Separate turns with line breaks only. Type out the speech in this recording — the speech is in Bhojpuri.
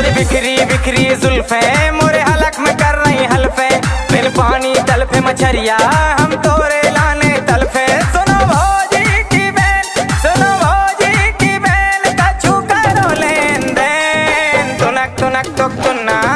तोरी बिखरी बिखरी जुल्फे मोरे हलक में कर रही हल्फे, बिन पानी तलफे मछरिया हम तोरे लाने तलफे। सुनो भौजी की बहन, सुनो भौजी की बहन, कछु करो लेन देन। तुनक तुनक तुक तुन्ना।